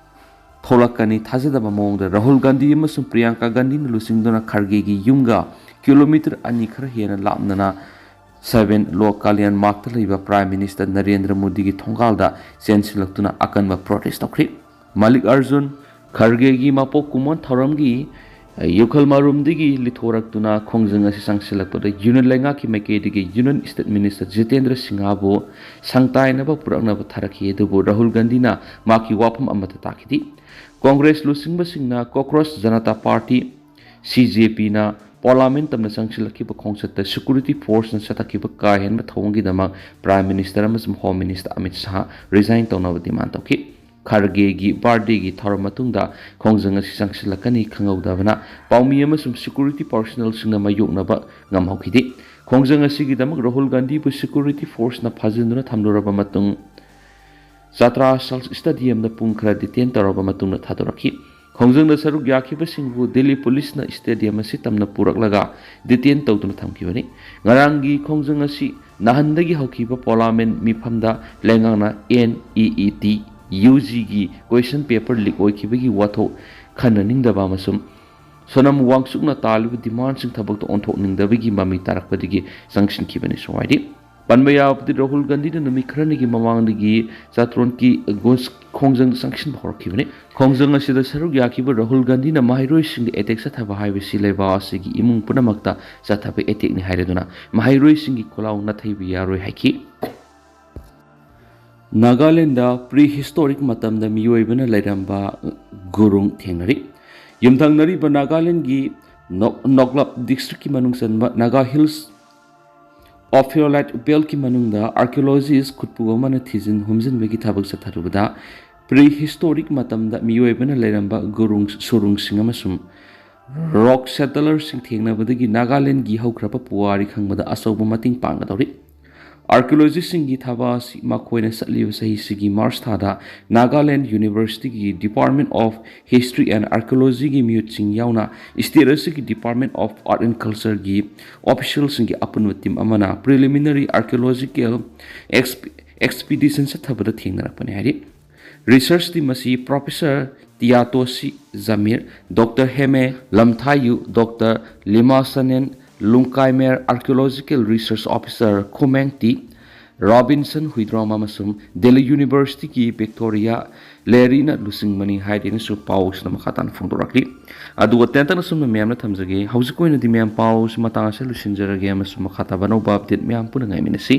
ꯊꯣꯛꯂꯛꯀꯅꯤ ꯊꯥꯖꯗꯕ ꯃꯑꯣꯡꯗ ꯔꯥꯍꯨꯜ ꯒꯥꯟꯙꯤ ꯑꯃꯁꯨꯡ ꯄ꯭ꯔꯤꯌꯥꯡꯀꯥ ꯒꯥꯟꯙꯤꯅ ꯂꯨꯆꯤꯡꯗꯨꯅ ꯈꯔꯒꯦꯒꯤ ꯌꯨꯝꯒ ꯀꯤꯂꯣꯃꯤꯇꯔ ꯑꯅꯤ ꯈꯔ ꯍꯦꯟꯅ ꯂꯥꯞꯅꯅ ꯁꯚꯦꯟ ꯂꯣꯛ ꯀꯂꯌꯥꯟ ꯃꯥꯔꯛꯇ ꯂꯩꯕ ꯄ꯭ꯔꯥꯏꯝ ꯃꯤꯅꯤꯁꯇꯔ ꯅꯔꯦꯟꯗ꯭ꯔ ꯃꯣꯗꯤꯒꯤ ꯊꯣꯡꯒꯥꯜꯗ ꯆꯦꯟꯁꯤꯜꯂꯛꯇꯨꯅ ꯑꯀꯟꯕ ꯄ꯭ꯔꯣꯇꯦꯁ ꯇꯧꯈ꯭ꯔꯤ꯫ ꯃꯥꯂꯤꯛ ꯑꯔꯖꯨꯟ ꯈꯔꯒꯦꯒꯤ ꯃꯄꯣꯛ ꯀꯨꯝꯑꯣꯟ ꯊꯧꯔꯝꯒꯤ ꯌꯨꯈꯜ ꯃꯥꯔꯨꯝꯗꯒꯤ ꯂꯤꯊꯣꯔꯛꯇꯨꯅ ꯈꯣꯡꯖꯪ ꯑꯁꯤ ꯆꯪꯁꯤꯜꯂꯛꯄꯗ ꯌꯨꯅꯤꯌꯟ ꯂꯩꯉꯥꯛꯀꯤ ꯃꯥꯏꯀꯩꯗꯒꯤ ꯌꯨꯅꯤꯌꯟ ꯁ꯭ꯇꯦꯠ ꯃꯤꯅꯤꯁꯇꯔ ꯖꯤꯇꯦꯟꯗ꯭ꯔ ꯁꯤꯡꯍꯕꯨ ꯁꯪꯇꯥꯏꯅꯕ ꯄꯨꯔꯛꯅꯕ ꯊꯥꯔꯛꯈꯤ꯫ ꯑꯗꯨꯕꯨ ꯔꯥꯍꯨꯜ ꯒꯥꯟꯙꯤꯅ ꯃꯍꯥꯛꯀꯤ ꯋꯥꯐꯝ ꯑꯃꯠꯇ ꯇꯥꯈꯤꯗꯦ꯫ ꯀꯣꯡꯒ꯭ꯔꯦꯁ ꯂꯨꯆꯤꯡꯕꯁꯤꯡꯅ ꯀꯣꯀ꯭ꯔꯣꯁ ꯖꯅꯇꯥ ꯄꯥꯔꯇꯤ, ꯁꯤ ꯖꯦ ꯄꯤꯅ ꯄꯥꯔꯂꯥꯃꯦꯟ ꯇꯝꯅ ꯆꯪꯁꯤꯜꯂꯛꯈꯤꯕ ꯈꯣꯡꯆꯠꯇ ꯁꯦꯀ꯭ꯌꯨꯔꯤꯇꯤ ꯐꯣꯔꯁꯅ ꯆꯠꯊꯈꯤꯕ ꯀꯥ ꯍꯦꯟꯕ ꯊꯧꯑꯣꯡꯒꯤꯗꯃꯛ ꯄ꯭ꯔꯥꯏꯝ ꯃꯤꯅꯤꯁꯇꯔ ꯑꯃꯁꯨꯡ home minister Amit Shah resign ꯇꯧꯅꯕ ꯗꯤꯃꯥꯟ ꯇꯧꯈꯤ꯫ ꯈꯔꯒꯦꯒꯤ ꯕꯥꯔꯗꯦꯒꯤ ꯊꯧꯔꯝ ꯃꯇꯨꯡꯗ ꯈꯣꯡꯖꯪ ꯑꯁꯤ ꯆꯪꯁꯤꯜꯂꯛꯀꯅꯤ ꯈꯪꯍꯧꯗꯕꯅ ꯄꯥꯎꯃꯤ ꯑꯃꯁꯨꯡ ꯁꯦꯀ꯭ꯌꯨꯔꯤꯇꯤ ꯄꯥꯔꯁꯣꯅꯦꯜꯁꯤꯡꯅ ꯃꯥꯌꯣꯛꯅꯕ ꯉꯝꯍꯧꯈꯤꯗꯦ꯫ ꯈꯣꯡꯖꯪ ꯑꯁꯤꯒꯤꯗꯃꯛ ꯔꯥꯍꯨꯜ ꯒꯥꯟꯙꯤꯕꯨ ꯁꯦꯀ꯭ꯌꯨꯔꯤꯇꯤ ꯐꯣꯔꯁꯅ ꯐꯥꯖꯤꯟꯗꯨꯅ ꯊꯝꯂꯨꯔꯕ ꯃꯇꯨꯡ ꯆꯥꯇ꯭ꯔꯥ ꯁꯜ ꯁ꯭ꯇꯦꯗꯤꯌꯝꯗ ꯄꯨꯡ ꯈꯔ ꯗꯤꯇꯦꯟ ꯇꯧꯔꯕ ꯃꯇꯨꯡꯗ ꯊꯥꯗꯣꯔꯛꯈꯤ꯫ ꯈꯣꯡꯖꯪꯗ ꯁꯔꯨꯛ ꯌꯥꯈꯤꯕꯁꯤꯡꯕꯨ ꯗꯤꯜꯂꯤ ꯄꯨꯂꯤꯁꯅ ꯁ꯭ꯇꯦꯗꯤꯌꯝ ꯑꯁꯤ ꯇꯝꯅ ꯄꯨꯔꯛꯂꯒ ꯗꯤꯇꯦꯟ ꯇꯧꯗꯨꯅ ꯊꯝꯈꯤꯕꯅꯤ꯫ ꯉꯔꯥꯡꯒꯤ ꯈꯣꯡꯖꯪ ꯑꯁꯤ ꯅꯍꯥꯟꯗꯒꯤ ꯍꯧꯈꯤꯕ ꯄꯥꯔꯂꯥꯃꯦꯟ ꯃꯤꯐꯝꯗ ꯂꯩꯉꯥꯛꯅ N E E T U ꯖꯤꯒꯤ ꯀ꯭ꯋꯦꯁꯟ ꯄꯦꯄꯔ ꯂꯤꯛ ꯑꯣꯏꯈꯤꯕꯒꯤ ꯋꯥꯊꯣꯛ ꯈꯟꯅꯅꯤꯡꯗꯕ ꯑꯃꯁꯨꯡ ꯁꯣꯅꯝ ꯋꯥꯡꯆꯨꯛꯅ ꯇꯥꯜꯂꯤꯕ ꯗꯤꯃꯥꯟꯁꯤꯡ ꯊꯕꯛꯇ ꯑꯣꯟꯊꯣꯛꯅꯤꯡꯗꯕꯒꯤ ꯃꯃꯤ ꯇꯥꯔꯛꯄꯗꯒꯤ ꯆꯪꯁꯤꯟꯈꯤꯕꯅꯤꯁꯨ ꯍꯥꯏꯔꯤ꯫ ꯄꯟꯕ ꯌꯥꯕꯗꯤ, ꯔꯥꯍꯨꯜ ꯒꯥꯟꯙꯤꯅ ꯅꯨꯃꯤꯠ ꯈꯔꯅꯤꯒꯤ ꯃꯃꯥꯡꯗꯒꯤ ꯆꯥꯇ꯭ꯔꯣꯟꯀꯤ ꯒꯣꯟꯁ ꯈꯣꯡꯖꯪ ꯆꯪꯁꯤꯟꯕ ꯍꯧꯔꯛꯈꯤꯕꯅꯤ꯫ ꯈꯣꯡꯖꯪ ꯑꯁꯤꯗ ꯁꯔꯨꯛ ꯌꯥꯈꯤꯕ ꯔꯥꯍꯨꯜ ꯒꯥꯟꯙꯤꯅ ꯃꯍꯩꯔꯣꯏꯁꯤꯡꯗ ꯑꯦꯇꯦꯛ ꯆꯠꯊꯕ ꯍꯥꯏꯕꯁꯤ ꯂꯩꯕꯥꯛ ꯑꯁꯤꯒꯤ ꯏꯃꯨꯡ ꯄꯨꯝꯅꯃꯛꯇ ꯆꯠꯊꯕ ꯑꯦꯇꯦꯛꯅꯤ ꯍꯥꯏꯔꯗꯨꯅ ꯃꯍꯩꯔꯣꯏꯁꯤꯡꯒꯤ ꯈꯣꯜꯂꯥꯎ ꯅꯥꯊꯩꯕ ꯌꯥꯔꯣꯏ ꯍꯥꯏꯈꯤ꯫ ꯅꯥꯒꯥꯂꯦꯟꯗ ꯄ꯭ꯔꯤ ꯍꯤꯁꯇꯣꯔꯤꯛ ꯃꯇꯝꯗ ꯃꯤꯑꯣꯏꯕꯅ ꯂꯩꯔꯝꯕ ꯒꯨꯔꯨꯡ ꯊꯦꯡꯅꯔꯤ꯫ ꯌꯨꯝꯊꯪꯅꯔꯤꯕ ꯅꯥꯒꯥꯂꯦꯟꯒꯤ ꯅꯣꯛ-, ꯅꯣꯛꯂꯞ ꯗꯤꯁꯇ꯭ꯔꯤꯛꯀꯤ ꯃꯅꯨꯡ ꯆꯟꯕ ꯅꯥꯒꯥ ꯍꯤꯜꯁ ꯑꯣꯐꯤꯌꯣꯂꯥꯏꯠ ꯕꯦꯜꯠꯀꯤ ꯃꯅꯨꯡꯗ ꯑꯥꯔꯀꯤꯑꯣꯂꯣꯖꯤꯁ ꯈꯨꯠꯄꯨ ꯑꯃꯅ ꯊꯤꯖꯤꯟ ꯍꯨꯝꯖꯤꯟꯕꯒꯤ ꯊꯕꯛ ꯆꯠꯊꯔꯨꯕꯗ ꯄ꯭ꯔꯤ ꯍꯤꯁꯇꯣꯔꯤꯛ ꯃꯇꯝꯗ ꯃꯤꯑꯣꯏꯕꯅ ꯂꯩꯔꯝꯕ ꯒꯨꯔꯨꯡ ꯁꯨꯔꯨꯡꯁꯤꯡ ꯑꯃꯁꯨꯡ ꯔꯣꯛ ꯁꯦꯇꯂꯔꯁꯤꯡ ꯊꯦꯡꯅꯕꯗꯒꯤ ꯅꯥꯒꯥꯂꯦꯟꯒꯤ ꯍꯧꯈ꯭ꯔꯕ ꯄꯨꯋꯥꯔꯤ ꯈꯪꯕꯗ ꯑꯆꯧꯕ ꯃꯇꯦꯡ ꯄꯥꯡꯒꯗꯧꯔꯤ꯫ ꯑꯥꯔꯀꯤꯑꯣꯂꯣꯖꯤꯁꯁꯤꯡꯒꯤ ꯊꯕꯛ ꯑꯁꯤ ꯃꯈꯣꯏꯅ ꯆꯠꯂꯤꯕ ꯆꯍꯤꯁꯤꯒꯤ ꯃꯥꯔꯆ ꯊꯥꯗ ꯅꯥꯒꯥꯂꯦꯟ ꯌꯨꯅꯤꯚꯔꯁꯤꯇꯤꯒꯤ ꯗꯤꯄꯥꯔꯠꯃꯦꯟ ꯑꯣꯐ ꯍꯤꯁꯇ꯭ꯔꯤ ꯑꯦꯟ ꯑꯥꯔꯀꯤꯑꯣꯂꯣꯖꯤꯒꯤ ꯃꯤꯍꯨꯠꯁꯤꯡ ꯌꯥꯎꯅ ꯁ꯭ꯇꯦꯠ ꯑꯁꯤꯒꯤ ꯗꯤꯄꯥꯔꯠꯃꯦꯟ ꯑꯣꯐ ꯑꯥꯔꯠ ꯑꯦꯟ ꯀꯜꯆꯔꯒꯤ ꯑꯣꯐꯤꯁꯤꯌꯦꯜꯁꯤꯡꯒꯤ ꯑꯄꯨꯟꯕ ꯇꯤꯝ ꯑꯃꯅ ꯄ꯭ꯔꯤꯂꯤꯃꯤꯅꯔꯤ ꯑꯥꯔꯀꯤꯑꯣꯂꯣꯖꯤꯀꯦꯜ ꯑꯦꯛꯁꯄꯤꯗꯤꯁꯟ ꯆꯠꯊꯕꯗ ꯊꯦꯡꯅꯔꯛꯄꯅꯤ ꯍꯥꯏꯔꯤ꯫ ꯔꯤꯁꯔꯆ ꯇꯤꯝ ꯑꯁꯤ professor Tiatoshi Jamir, doctor Heme Lemthayu, doctor Limasanen Longkumer, archaeological research officer Khumeng T Robinson Huidrom ꯑꯃꯁꯨꯡ ꯗꯦꯜꯂꯤ ꯌꯨꯅꯤꯚꯔꯁꯤꯇꯤꯒꯤ ꯚꯤꯛꯇꯣꯔꯤꯌꯥ ꯂꯦꯔꯤꯅ ꯂꯨꯆꯤꯡꯕꯅꯤ ꯍꯥꯏꯗꯦꯅꯁꯨ ꯄꯥꯎꯁꯤꯗ ꯃꯈꯥ ꯇꯥꯅ ꯐꯣꯡꯗꯣꯔꯛꯂꯤ꯫ ꯑꯗꯨꯒ ꯇꯦꯟꯇꯛꯅ ꯁꯨꯝꯅ ꯃꯌꯥꯝꯅ ꯊꯝꯖꯒꯦ꯫ ꯍꯧꯖꯤꯛꯀꯤ ꯑꯣꯏꯅꯗꯤ ꯃꯌꯥꯝ ꯄꯥꯎꯁꯤ ꯃꯇꯥꯡ ꯑꯁꯤꯗ ꯂꯣꯏꯁꯤꯟꯖꯔꯒꯦ ꯑꯃꯁꯨꯡ ꯃꯈꯥ ꯇꯥꯕ ꯑꯅꯧꯕ ꯑꯞꯗꯦꯠ ꯃꯌꯥꯝ ꯄꯨꯟꯅ ꯉꯥꯏꯃꯤꯟꯅꯁꯤ꯫